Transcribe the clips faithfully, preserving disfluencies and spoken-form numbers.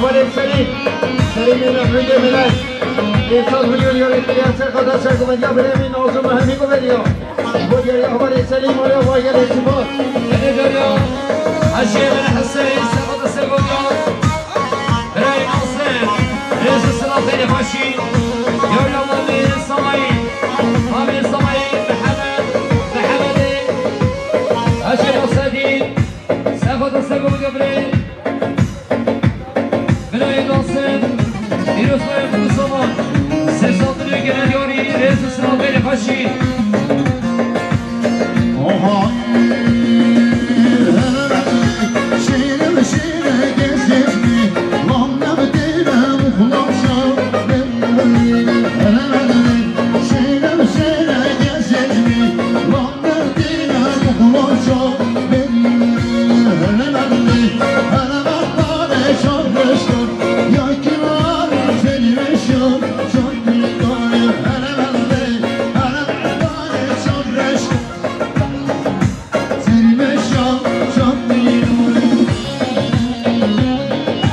Selim, Selim Mehmet Mehmet. Esas milyon yönetmeni Serkan Serkan Medya Bremen Nazım Mehmet Obediya. Bu yere haber Selim Mehmet Obediya Sipor. Hadi dönüyor. Hacı Emre Hüseyin Serkan Serkan. Birayê Nasir, rêz û silav xêrê xweşî. Yawya Mamê Samayî, Mamê Samayî, Mihemed, Mihemedê, Hacê Nasreddîn, Sefo de Sefo de birê. Birayê Nasir, pîroz be bi zaman. Sê sal dilê gele diyarî, rêz û silav xêrê xweşî. Oha.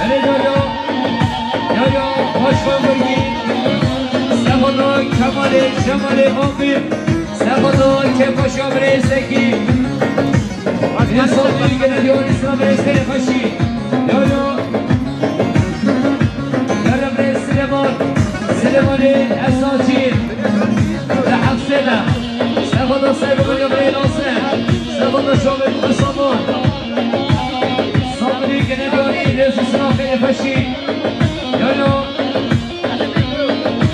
Erê yaya, yaya, Başkan Gurgî, Sefada Kemalê Cemalê Akif, Sefada Kepaşa Birê Zekî, Êsal Gene Diyarî Sina Birê Seyê Xweşî, yaya, Yara Birê Silêman, Silêmanê Esacî, li Hefsê de, Sefada Seyê Gurgî Birê Nasir, Sefada Şamê Musaman. Sabirî gene diyarî, rêz û silav xêrê xweşî. Yayla,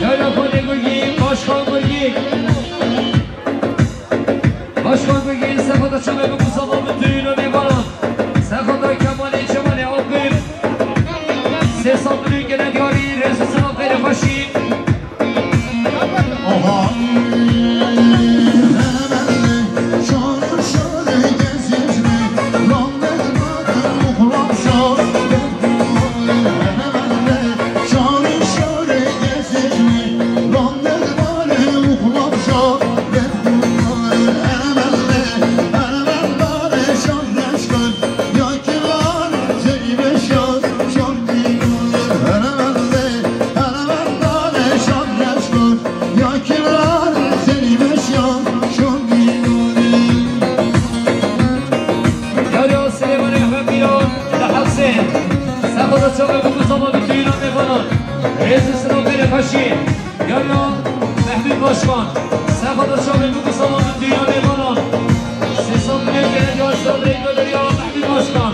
yayla Xwedê Gurgî, Başkan Gurgî. Başkan Gurgî, Sefada Çamê Musaman, bütün mêvanan. Sefada Kemalê Çemalê Akif. Sê sabirî gene diyarî, rêz û silav xêrê xweşî. Yaya Silêmanê Mehmet Mîran li Hefsê. Sefada Çamê Musaman, bütün mêvanan. Rêz û silav xêrê xweşî. Yaya Mehmet Başkan. Sefada Çamê Musaman, bütün mêvanan. Sê sabirî gene diyarî, Sina Birê Gurgî, Mehmet Başkan.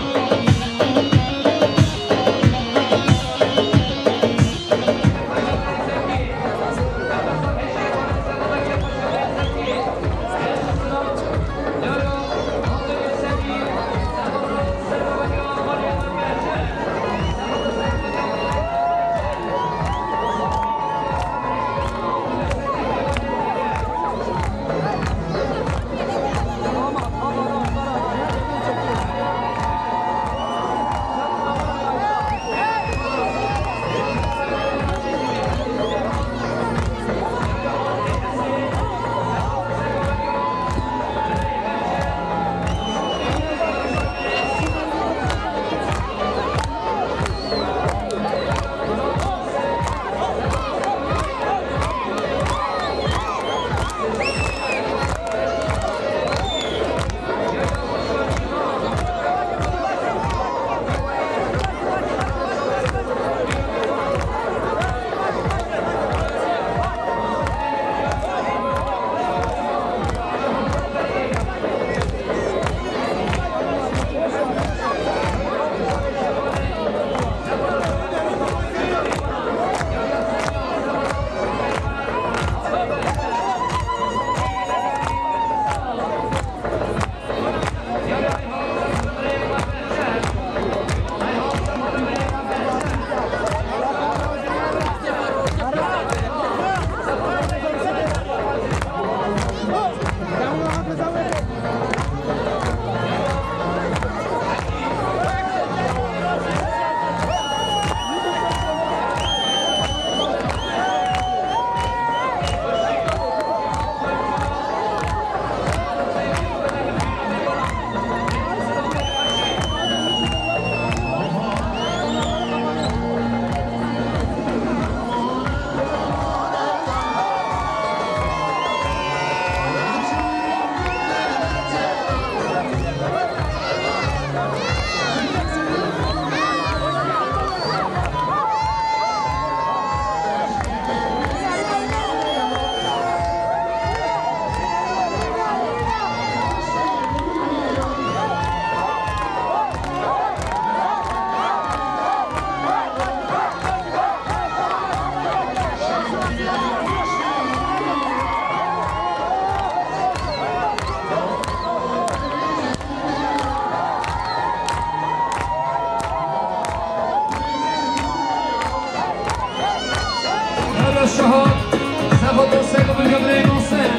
Xatir Seyda Mengevlê Nasir.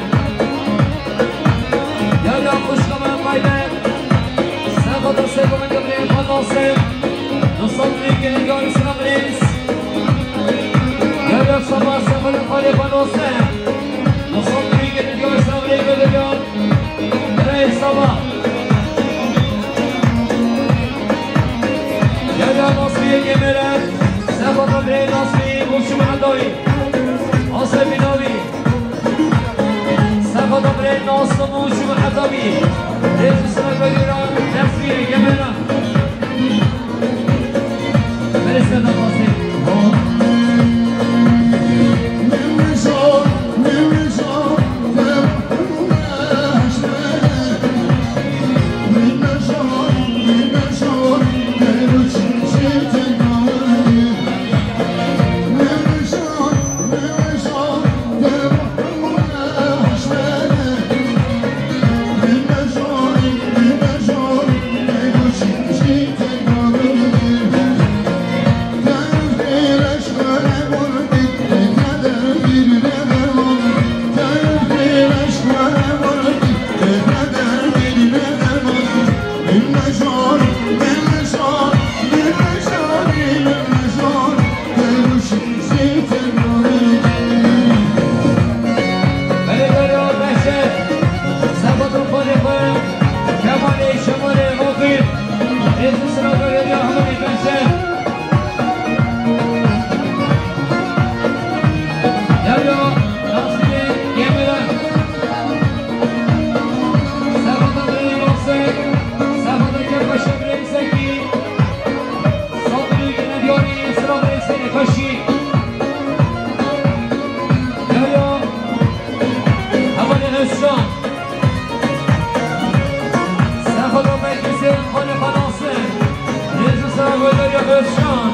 Yaya xwişka me Qayde. Ser xatir Seyda Mengevlê xwe Nasir. Du sed lîrî gelî diyarî sina birêz. Yaya Seba ser xatir xalê xwe Nasir. Du sed lîrî gelî diyarî sina birêz. Hey Seba. Yaya Nasriyê Gemere. Ser xatir birê Nasrî û Şima Edawî. Asê Bînawî. Ser xatir birê Nasim û Şima Edawî. Rêz û sima Begêra Nesrî Gemere. Belediye Behçet, Sebato Fadê Xwe, Kemalê Şemalê Rokî, Êzî Sira Belediye Hemî Behçet. Yaya Nazmînê Gemire, Sebato Dayê Basek, Sebato Kevbeşe Bileysekî, Sabirî Genediyarî, Sira Bileysekî Xweşî. Yaya Hevalê Özcan. Sefada Meclisê Xalê Xanasê. Rêz û sera Wêderiya Özcan.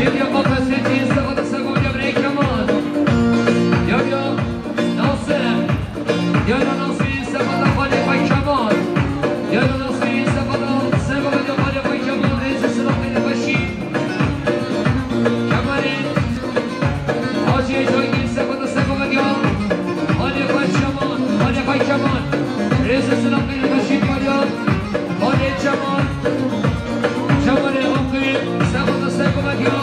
Yahya Mafesêtî, sefada sergoviya birê Kemal. Yahya Nasir. Yahya Nasir, sefada xalê xwe Kemal. Yahya Nasir, sefada sergoviya xalê xwe Kemal. Rêzê silahê li xwe şî. Kemalê Hacî Cahî, sefada sergoviya xalê xwe Kemal. Xalê xwe Kemal. Rêzê silahê li xwe şî. Yahya. Xalê Kemal. Kemalê Akî, sefada sergoviya.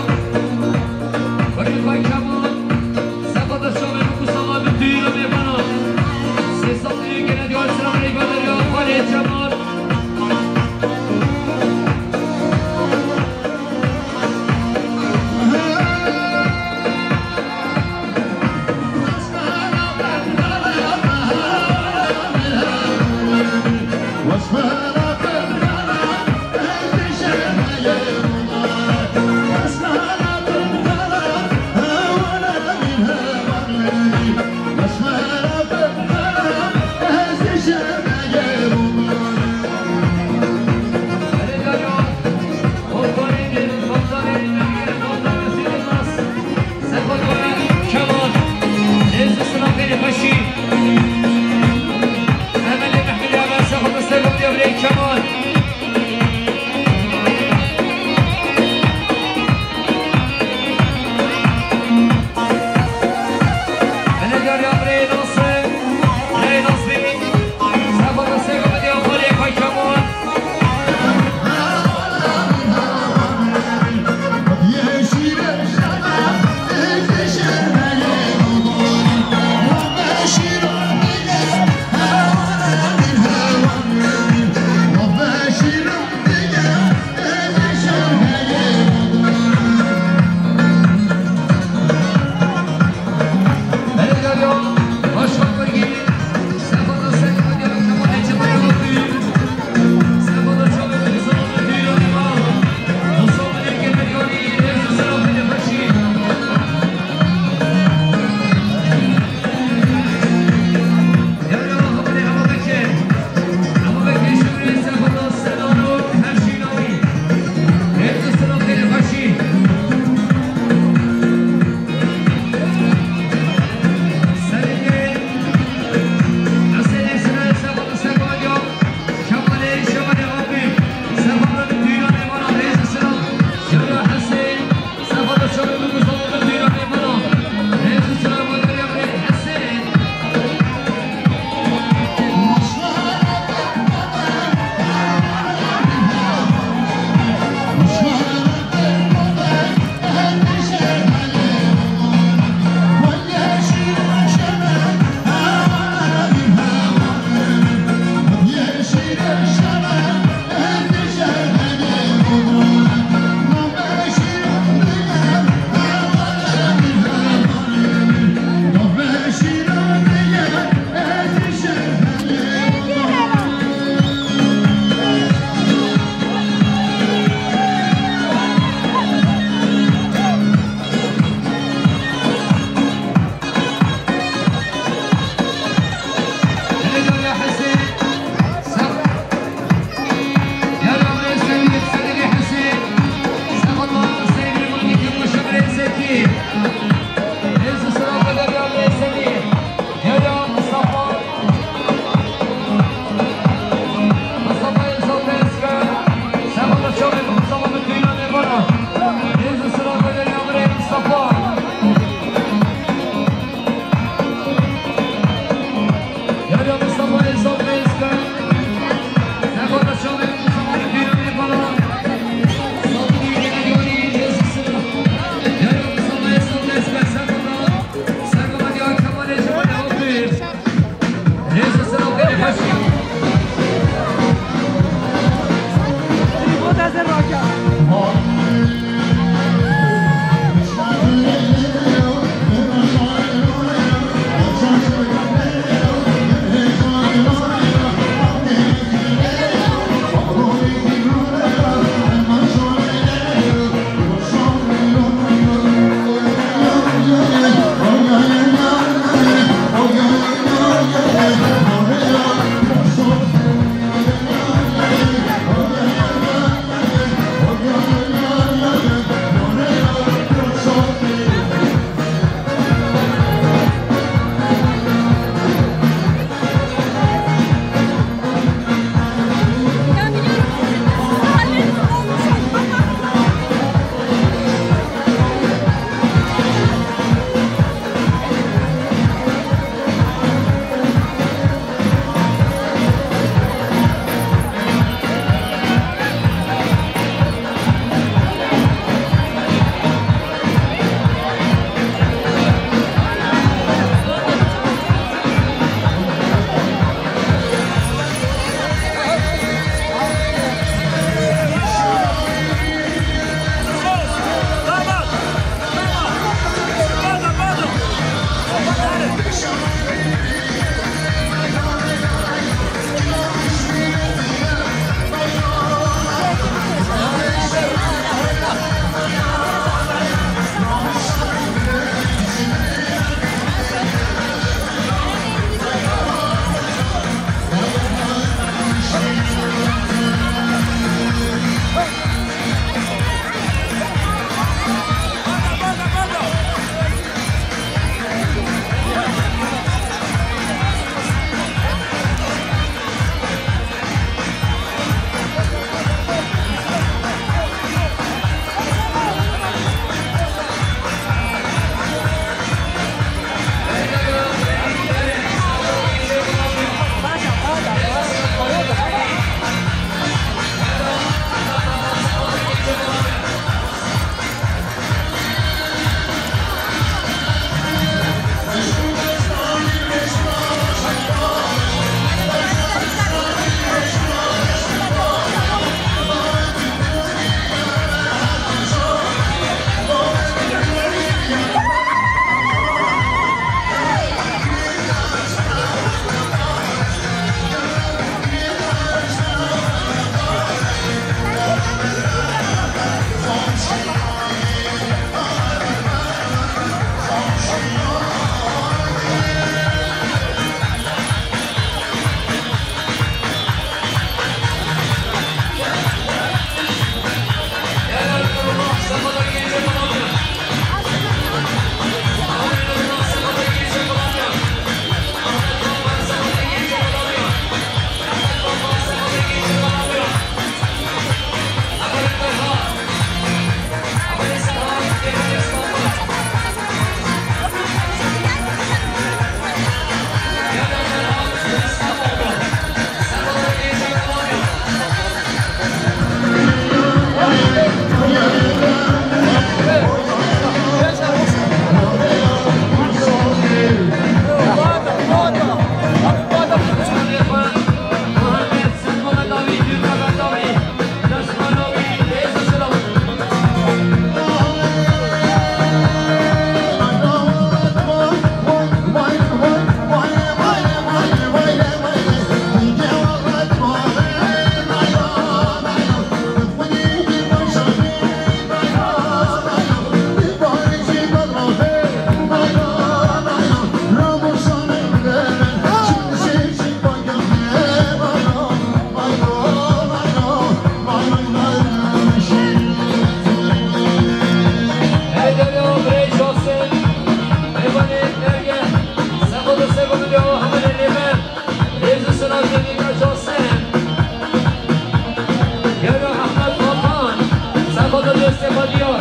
Diyar.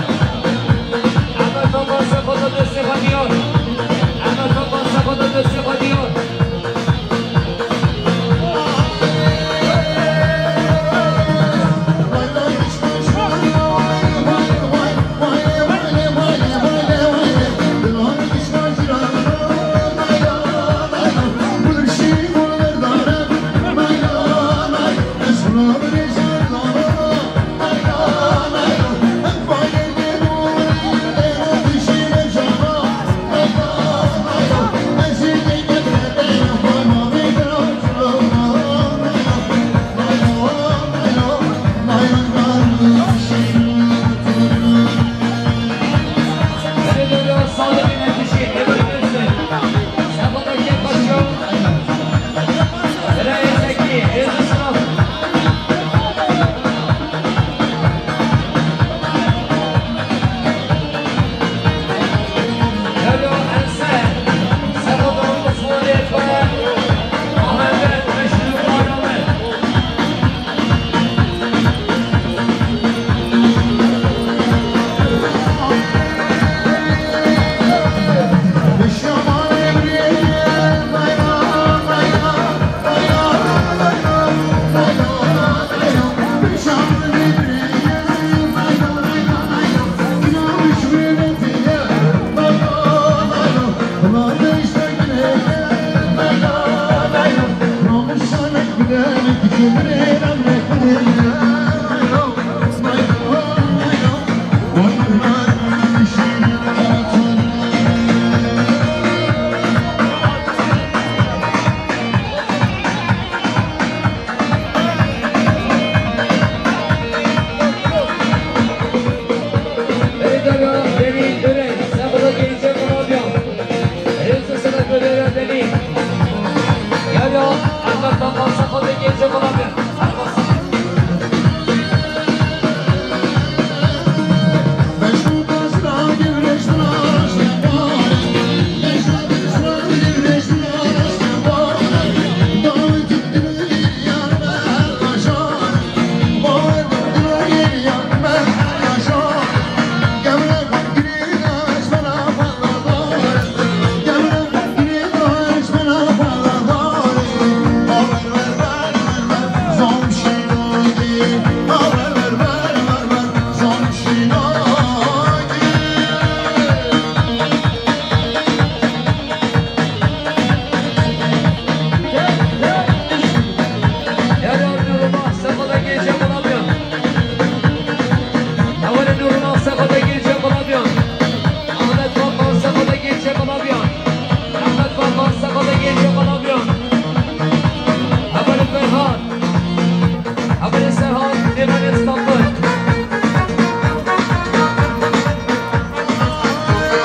Ahmet Baba, Sefa da destê xwe diyar. Ahmet Baba, Sefa da destê xwe diyar.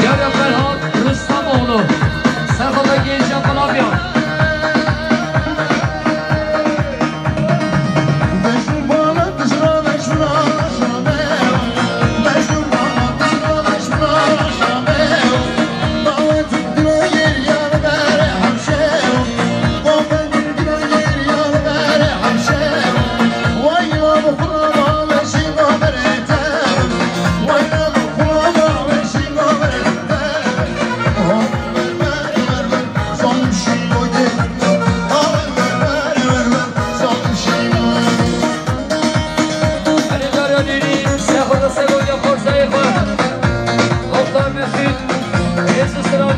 Yara Ferhat Rıstamoğlu, Serhat'a gelince Flavio.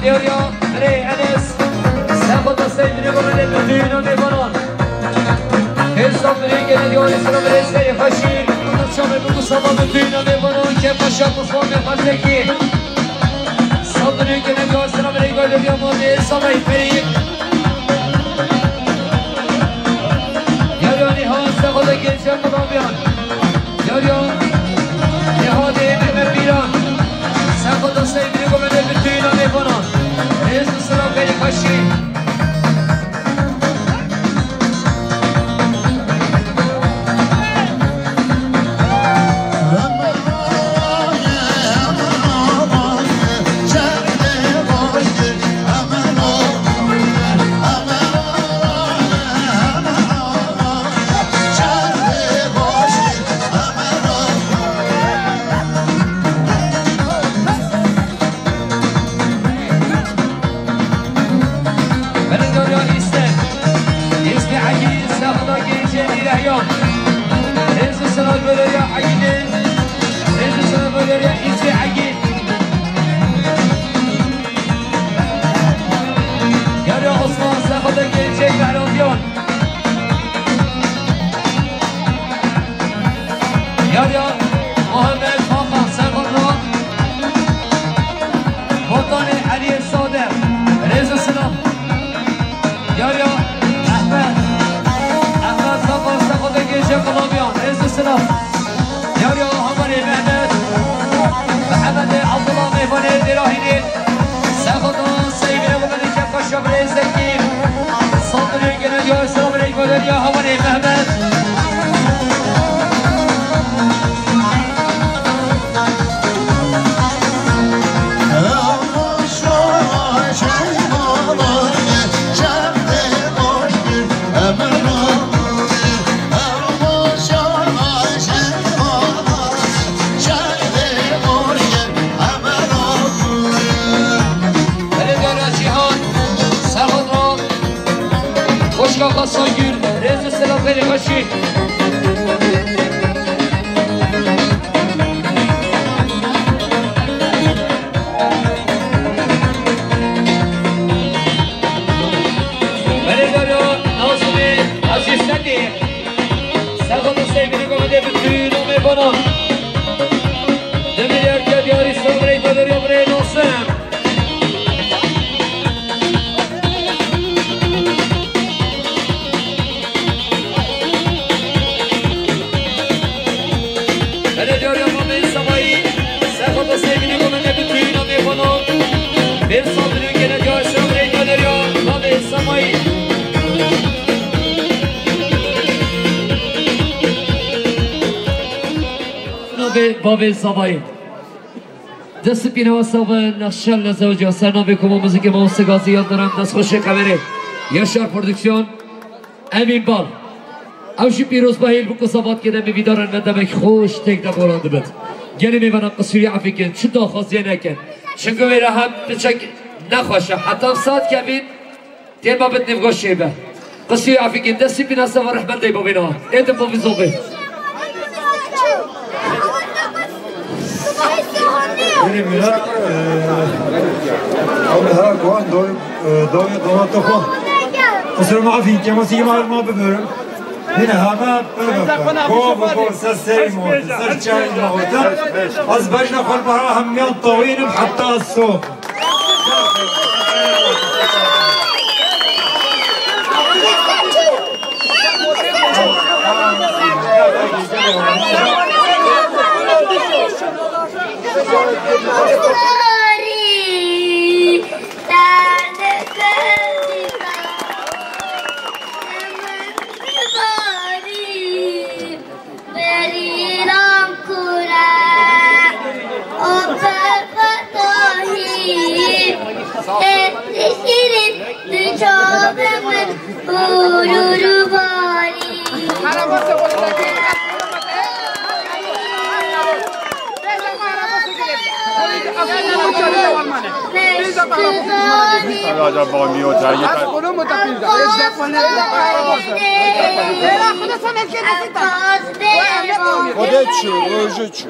Diyar ya, Birê Enes, Serhat Aslan, Birê Gomelê, bütün o mêvanan. Hêza Birê Gelê Diyar, Serhat Birê Seyî Xaşî, Çamê Bû Mustafa, bütün o mêvanan, Kepaşa Mustafa Mehmet Zeki. Sabirê Gelê Diyar, Serhat Birê Gelê Diyar, Mehmet Sabay Ferî. Yar ya Niha, Serhat Gençe Mulabiyan. Yar ya Nihadê Mehmet Bîran. Serhat Aslan, Birê Gomelê, bütün o mêvanan. Hêza Serhat Birê Xaşî. Songül, rêz û selam xêrê xweşî. Belê Darya, Nazimê, Azîz Sedî. Serxwe dostê, bînî komedê bi tu nomê bana. Demir Erke diyarî Sabirê Baderiya birê Nazim. Belediya Riyadê Semayî, Serxwe dostê, bînî komedê bi tu nomê bana. Bir saldırı gene diyor Sabirê Baderiya Riyadê Semayî. Navê bavê Zavayê. Dest pîna we sax be, neşel lezewciya ser navê koma muzîkê mamoste Gazî Yildirim, destxweşê qemerê. Yaşar Prodüksiyon, Emîn Bal. Ew jî pîrozbahî li Biko Savat kê demê vîdarin me demek xweş têk de boran dibit. Gelê mêvana qisûrî efîkin, çi daxwaziyê nekin. Çunku wê re hem piçek nexweş e. Heta saet kevîn Têma bit nêvgoşê be. Qisî afîkî destî pîna seva rehmet dey bavêna. Êdin bavî zovê. Gelê milat, e, ew li hera guhan doy, e, doy, doy, doy, xwe. Qisir mafî, kema sî ma, ma bibirim. Hine hava, baba, baba. Gov, gov, ser serî ma, ser çayî ma, otur. Ez bejna xwe bahra hemiyan tawînim heta sof. Berîran kure û perpetohî, ê şîrîn di çavê min hûrûrû barî. Xwedê çû, rojê çû.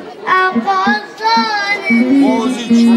Xwezî çû.